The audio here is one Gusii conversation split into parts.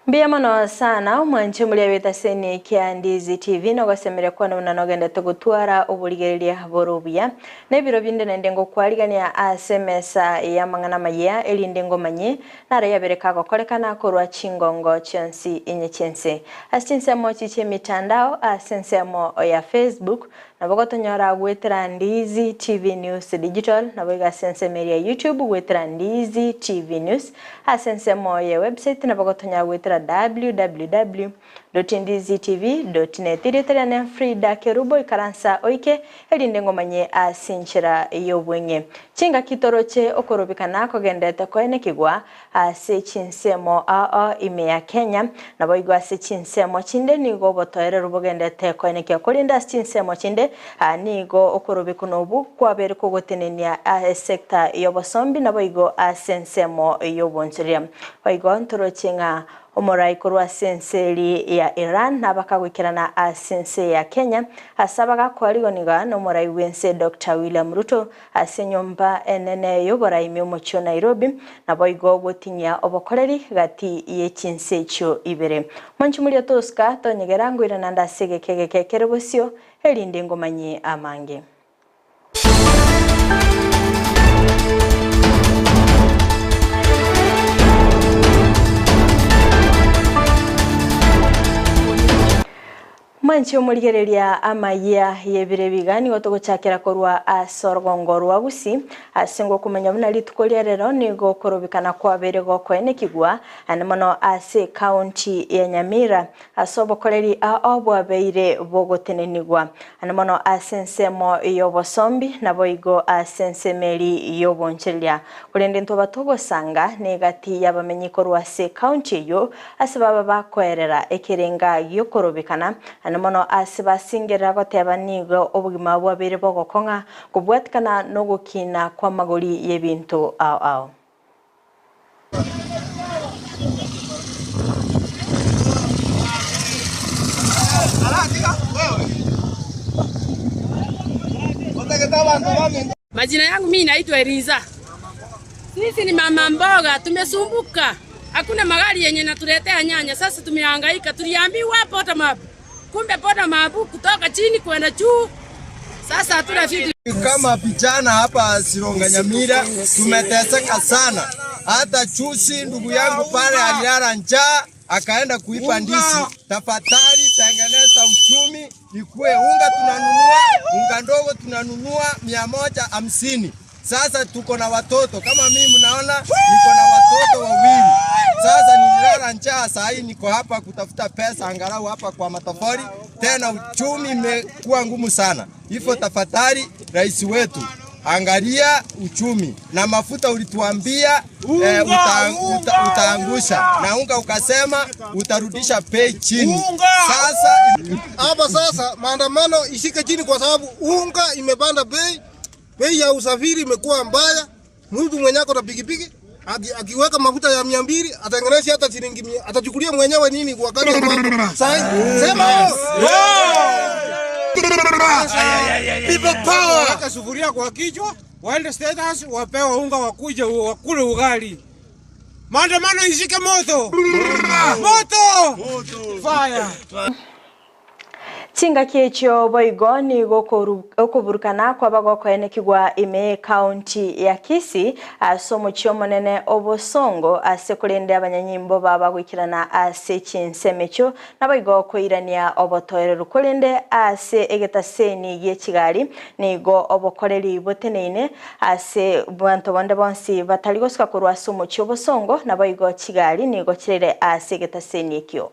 Mbuya mono sana omwanche omoria bw'etaseni kia Ndizi TV nogosemeria kwane buna nogendete gotwara oborigereria bore obuya. Na ebiro binde naende ngokwarigania ase emesa y'amang'ana amayia erinde ngomanye naro yabere kagokorekana korwa chingongo chionsi inye chi'ense. Ase chinsemo chi chi'emitandao ase ensemo ya Facebook Nabo gotonyora goetera Ndizi TV News Digital, naboigo ase ensemo eria ya YouTube goetera Ndizi TV News. Ase ensemo ye website nabo gotonyora goetera www.ndizitv.net. Erieta riane Frida Kerubo, ikaransa oike erinde ngomanye ase enchera y'obweng'e. Chingaki toroche okorobekana kogenderete koenekigwa Ase chinsemo ao ime ya Kenya, naboigo ase chinsemo chinde nigo obotoereru bogendete koenekia, korende ase chinsemo chinde nigo okorobekwa nobu kwabeire kogotenenia esecta y'obosombi naboigo ase ensemo y'obonchoreria. Boigo ntoroche ng'a omorai korwa ase ense eri ya Iran nabakagoikerana ase ense ya Kenya ase abagakoa rigoniga nomorai bw'ense Doctor William Ruto Ase enyomba enene y'oboraimi omochie o Nairobi, naboigo gotinyia obokoreri gati ye chinse echio ibere. Mwanche moria tosuka, tonyegera ngoirana nde ase egeka egeke kere bosio, erinde ngomanyie amange. Mwanche omorigereria amayia y'ebiro ebiga nigo togochakera korwa ase orogongo rwa Gusii, ase ngokomanya buna rituko ria rero nigo okorobekana kwabeire gokoenekigwa ande mono ase ecounty ya Nyamira ase obokoreri ao bwabeire bogotenenigwa ande mono ase ensemo y'obosombi naboigo ase ensemo eri y'obonchereria. Korende ntwaba togosanga negati y'abamenyi korwa ase ecounty eyio Ase baba bakoerera ekerenga gi'okorobekana, naende mono ase basingerera goteba nigo obogima bwabeire bogokong'a kobwatikana nogokina kw'amagori y'ebinto ao ao. Majina yangu mimi naitwa Eliza. Sisi ni mama mboga tumesumbuka. Hakuna magari yenye natuletea nyanya. Sasa tumehangaika, tuliambiwa bottom up, kumbe bottom up kutoka chini kwenda juu. Sasa hatuna vitu. Kama vijana hapa Sironga Nyamira tumeteseka sana. Hata juzi ndugu yangu pale alilala njaa akaenda kuiba ndizi. Tafadhali tengeneza uchumi ikue. Unga tunanunua unga ndogo tunanunua 150. Sasa tuko na watoto kama mimi, mnaona niko na watoto wawili. Sasa nililala njaa, saa hii niko hapa kutafuta pesa angalau hapa kwa matofali. Tena uchumi imekuwa ngumu sana, hivyo tafadhali rais wetu angalia uchumi na mafuta ulituambia eh, uta, uta, utaangusha na unga ukasema utarudisha bei chini. Sasa hapa sasa maandamano ishike chini, kwa sababu unga imepanda bei Bei ya usafiri imekuwa mbaya. Mtu mwenye ako na pikipiki akiweka mafuta ya 200 atengeneze hata shilingi mia, atachukulia mwenyewe nini wakati ambapo sai sema People power. Weka sufuria kwa kichwa, waende State House wapewe unga wakuje wakule ugali. Maandamano ishike moto. Moto. Fire. Chingaki echio boigo nigo okoburukana kwaba gokoenekigwa ime y'ecounty ya Kisii ase omochie omonene o Bosongo ase korende abanyanyimbo baba goikerana ase chinsemo echio naboigo koirania obotoereru korende ase egetaseni gie chigari nigo obokoreri boteneine ase banto bonde bonsi batari gosuka korwa ase omochie o Bosongo naboigo chigari nigo chirere ase egetaseni ekio.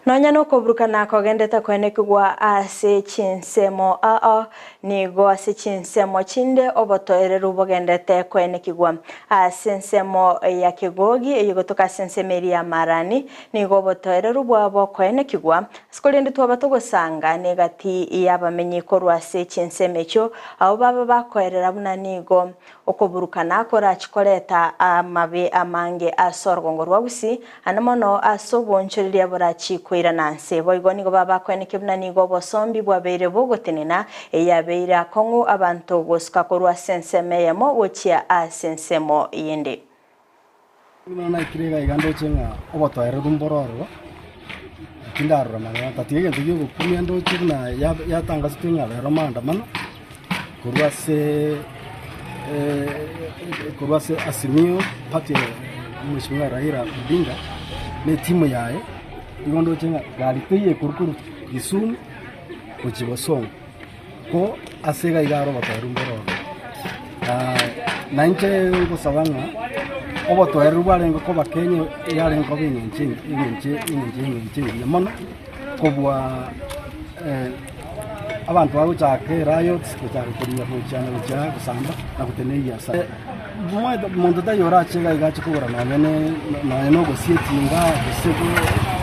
Nonya nokoburukana kogendete koenekigwa ase chinsemo ao, nigo ase chinsemo chinde obotoereru bogendete koenekigwa. Ase ensemo ya Kegogi, eyegotoka ase ensemo eria ya Marani, nigo obotoereru bwabo koenekigwa, ase korende twaba togosanga negati y'abamenyi korwa ase chinsemo echio, abwo baba bakoerera buna nigo Okoburukana korachie koreta amabe amange ase orogongo rwa Gusii, ande mono ase obonchoreria borachie koirana nse. Boigo nigo babakoenekia buna nigo obosombi bwabeire bogotenena, eyabeire akong'u abanto gosuka korwa ase ensemo eyemo gochia ase ensemo yende. Buna naikire iga iga ndoche ng'a obotoereru mboro ororo, tindarora mang'ana tatiga egento giogokumia ndoche buna yatangasetwe ng'a rero maandamano korwa ase korwa ase Azimio party ya Mheshimiwa Raila Odinga na etimu yaye, igo ndoche ng'a gari teiyo ekorwa korwa Kisumu gochia Bosongo. Ko ase iga iga aro obotoereru mboro ororo. Na inche ngosaba ng'a obotoereru bwarenge koba Kenya yarenge koba eng'encho eng'encho eng'encho eng'encho engiya mono kobua abanto bagochaka eriots gochaka korigia gochiana gochia gosamba na gotenena ebiasara. Omanyete monto taiyo orache iga iga ache kogora nonye ne nonye na ogosia etinga gose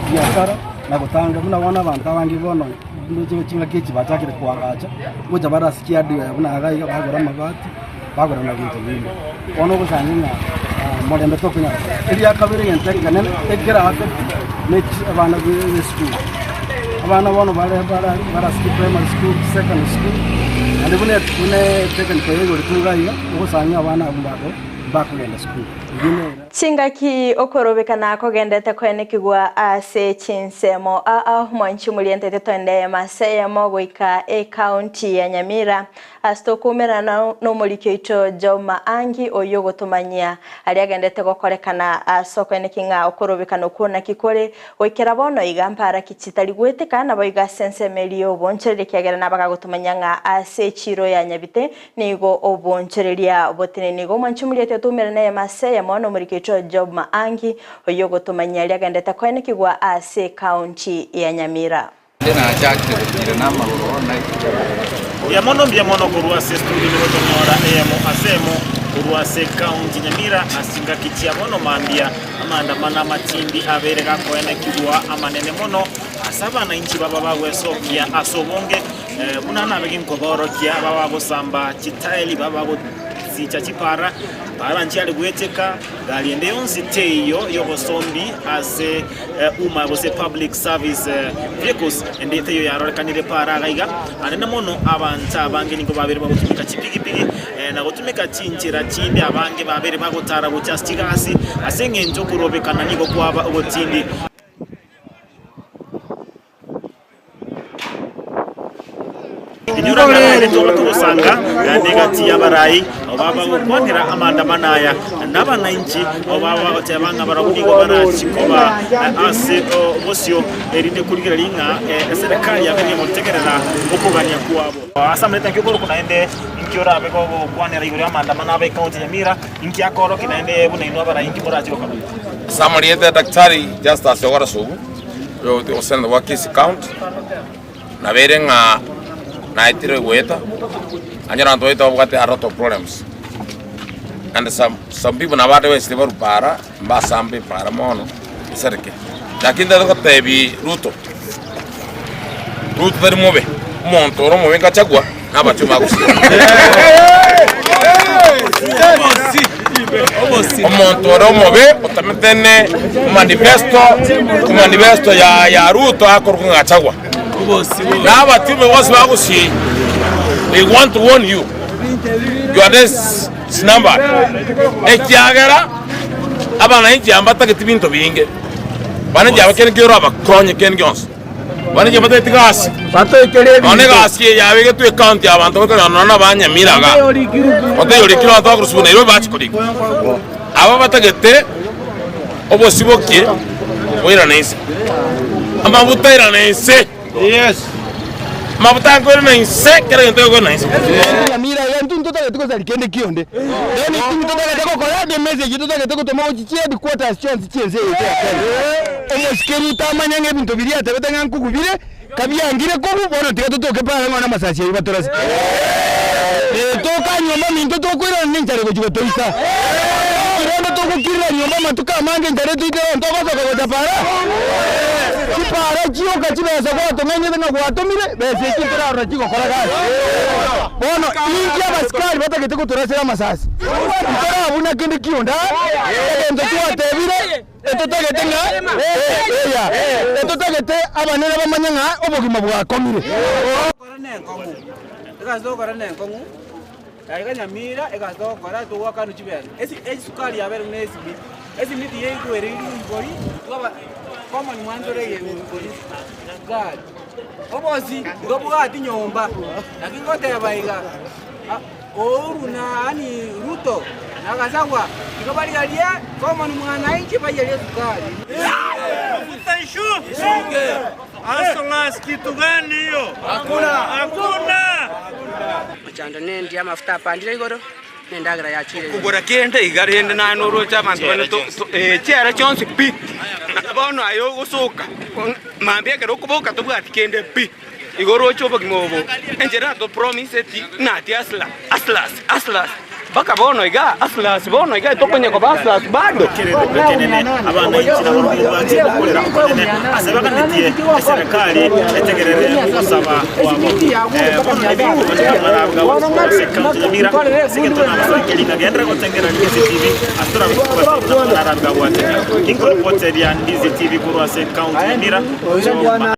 ebiasara na gotanga buna bono abanto abange bono ndoche chingaki echi bachakire koagacha, ngocha bare ase chiadware buna iga iga bagora amabati, bagora na binto binde. Bono ogosangi ng'a morembe tokonyara korora. Eria kabere egento ekenene ekera affect ne chi abana be esukuru. Abana bono bare bare bare ase chiprimary school, secondary school, naende buna buna etechnical ya igoro iga iga, ogosang'i abana abwo mbako mbakogenda sukuru. Eyio nere. Chingaki okorobekana kogendete koenekigwa ase chinsemo aa mwanchi morientete toende eyemo ase eyemo goika ecounty ya Nyamira ase tokoumerana nomoriki oito Joma Angi oyio ogotomanyia aria agendete gokorekana ase okoeneki ng'a okorobekana okwo naki kore goikera bono iga mparaki chitari goeteka naboigo ase ensemo eria y'obonchoreria ekiagera nabagagotomanyia ng'a ase echiro ya Nyabite Nigo obonchoreria boteneni nigo omwanchi omoriete otoumerane eyemo ase eyemo nomoriketwe Job Maangi, oyio ogotomanyia aria agendete koenekigwa ase ekaunti ya Nyamira. Mbuya mono mbuya mono korwa ase estudio nigo tonyora eyemo ase emo korwa ase ekaunti Nyamira ase chingaki chia bono mambia amaandamano amatindi abeire gakoenekigwa amanene mono ase abanainchi baba bagwesokia ase obonge Buna nabe ginkoborokia baba bagosamba chitaeli, baba bagosicha chipara, para nchiare gweteka, gari ende yonsi teiyo y'obosombi ase umma gose public service vehicles ende teiyo yarorekanire para iga iga. Anene mono abanto abange nigo babeire bagotumeka chipigipigi na gotumeka chinchera chinde abange babeire bagotara gochia ase chigasi ase eng'encho okorobekana nigo kwaba ogotindi. Inyora ng'a naende toba togosanga negati y'abarai abo baba bagokwanera amaandamano aya, na abanainchi abo baba bagoteba ng'a barabwo nigo barachi koba ase obosio, erinde korigereria ng'a eserekari yabeire gotegerera okogania kwabo. Ase amaete nki okorokwa naende inki orabe gogokwanera igoro y'amaandamano aba ekaunti ya Nyamira, inki akorokia naende buna inwe abarai inki morache gokora? Ase amarieta ya Daktari Justus Ogora Sugu, oyo ogoseneta gwa Kisii County, nabeire ng'a naetire goeta, nanyora abanto baito babwate a lot of problems, and some some people nabo bande barwa para, mbasambe para mono, esereke. Lakini ntagete gotebi Ruto, Ruto tari mobe, omonto ore omobe ngachagwa, na abachwe bagosira. Omonto ore omobe otamete ne manifesto, manifesto ya ya Ruto akorokwa ng'a Gachagua. Na abachumbe bonsi ba Gusii, we want to warn you, your days is numbered. Ekiagera abananchi aba mbatageti binto binge, abananchi aba kende kero abakonye kende gionsi. Bono inche mbatagete gasi. Bono egasi eye yabegetwe ekaunti y'abanto bakonyora nonya na abanyamira iga. Otaiyo orikire abanto bakorwa Nairobi bache korika. Aba batagete obosibokie boirane inse. Amaguta airane inse. Amabuta nkoirana inse, kera egento gekoirana inse. Nyamira iga intwe ntotagete gosari kende kionde. The only thing totagete gokora ne message totagete gotoma gochia chi headquarters chionsi chi'ense eye ya Kenya. Omosike Ruto amanye ng'a ebinto biria atebete ng'a nkogu bire, kabiangire kogu, bono tiga totoke para ng'a namasasi ayio batorase. Toka nyomba minto tokoirana nenchara egochia gotoita. Rende togokirera nyomba amatuko amange enchara etoite bono togosoka gocha para. Chipara chioka chibesa gwatong'ainete ng'a gwatomire, besa echio ntorarora chigokora gasi. Bono inki abasikari batagete gotorasera amasasi? Ntorabuna kende kionde aa, egento twatebire etotagete ng'a eya, etotagete abanene bamanye ng'a obogima bwakong'ire. Togokora nenkong'u, egasi togokora nenkong'u, aiga Nyamira egasi togokora togoakanwa chibesa, esi esukari yabeire buna esimiti, esimiti yaigwereire rigori twaba common man tore igori sukari. Obosi igo bwati nyomba, naki ngoteba iga, Uhuru na yaani Ruto na Gachagua igo barigarie common mwananchi baiyerie esukari. Mochando nendi amafuta apandire igoro, na endagera yachire igoro. Kogora kende iga rende naye noroche abanto bane to to eh chiere chionsi pi, na bono aye ogosoka mambia ekero okoboka tobwati kende pi. Igo oroche obogima obo, enchera atopromiseti ng'a ati hustler, hustlers, hustlers, mpaka bono iga hustlers, bono iga tokonya koba hustlers bado. Ekerero ekenene abananchi nabarabwo babwate okorera okonene ase baganetie eserekari etegerere ogosaba kwabo. Bono nebinto bane amarabga gochia ase ekaunti ya Nyamira ase egetwe na abasankeri ng'a genderera gotengera Ndizi TV ase torabe tokobasabia buna amarabga abwateka. Inkorepoteria Ndizi TV korwa ase ekaunti ya Nyamira, Job.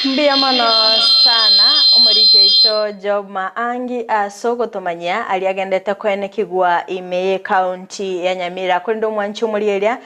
Mbuya mono sana omoriki oito Job Maangi ase ogotomanyia aria agendete koenekigwa ime y'ecounty ya Nyamira. Korende omwanchi omorieria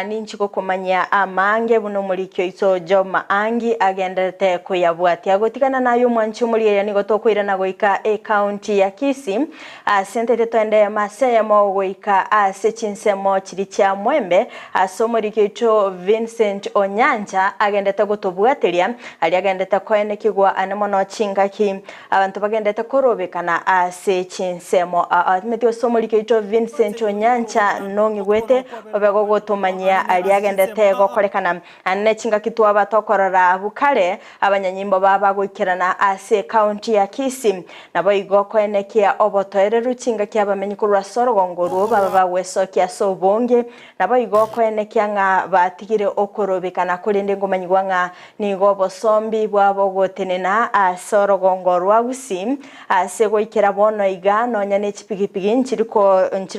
ninchi gokomanyia amange buna omoriki oito Job Maangi agenderete koyabwatia. Gotigana naye omwanchi omorieria nigo tokoirana goika ecounty ya Kisii ase ntaete toende eyemo ase eyemo goika ase chinsemo chiria chia Mwembe Ase omoriki oito Vincent Onyancha agendete gotobwateria, aria agendete koenekigwa ane mono chingaki abanto bagendete korobekana ase chinsemo. Atimeti ase omoriki oito Vincent Onyancha nong'igwete obe gogotomanyia aria agendete gokorekana ane chingaki twaba tokorora abwo kare abanyanyimbo baba goikerana ase ecounty ya Kisii. Naboigo koenekia obotoereru chingaki abamenyi korwa ase orogongo orwo baba bagwesokia ase obonge, Naboigo koenekia ng'a batigire okorobekana, korende nkomanyigwa ng'a nigo obosombi bwabo gotenena ase orogongo rwa Gusii, ase goikera bono iga nonya ne chipigipigi nchiri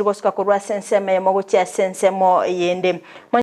gosuka korwa ase ensemo eyemo gochia ase ensemo eyende.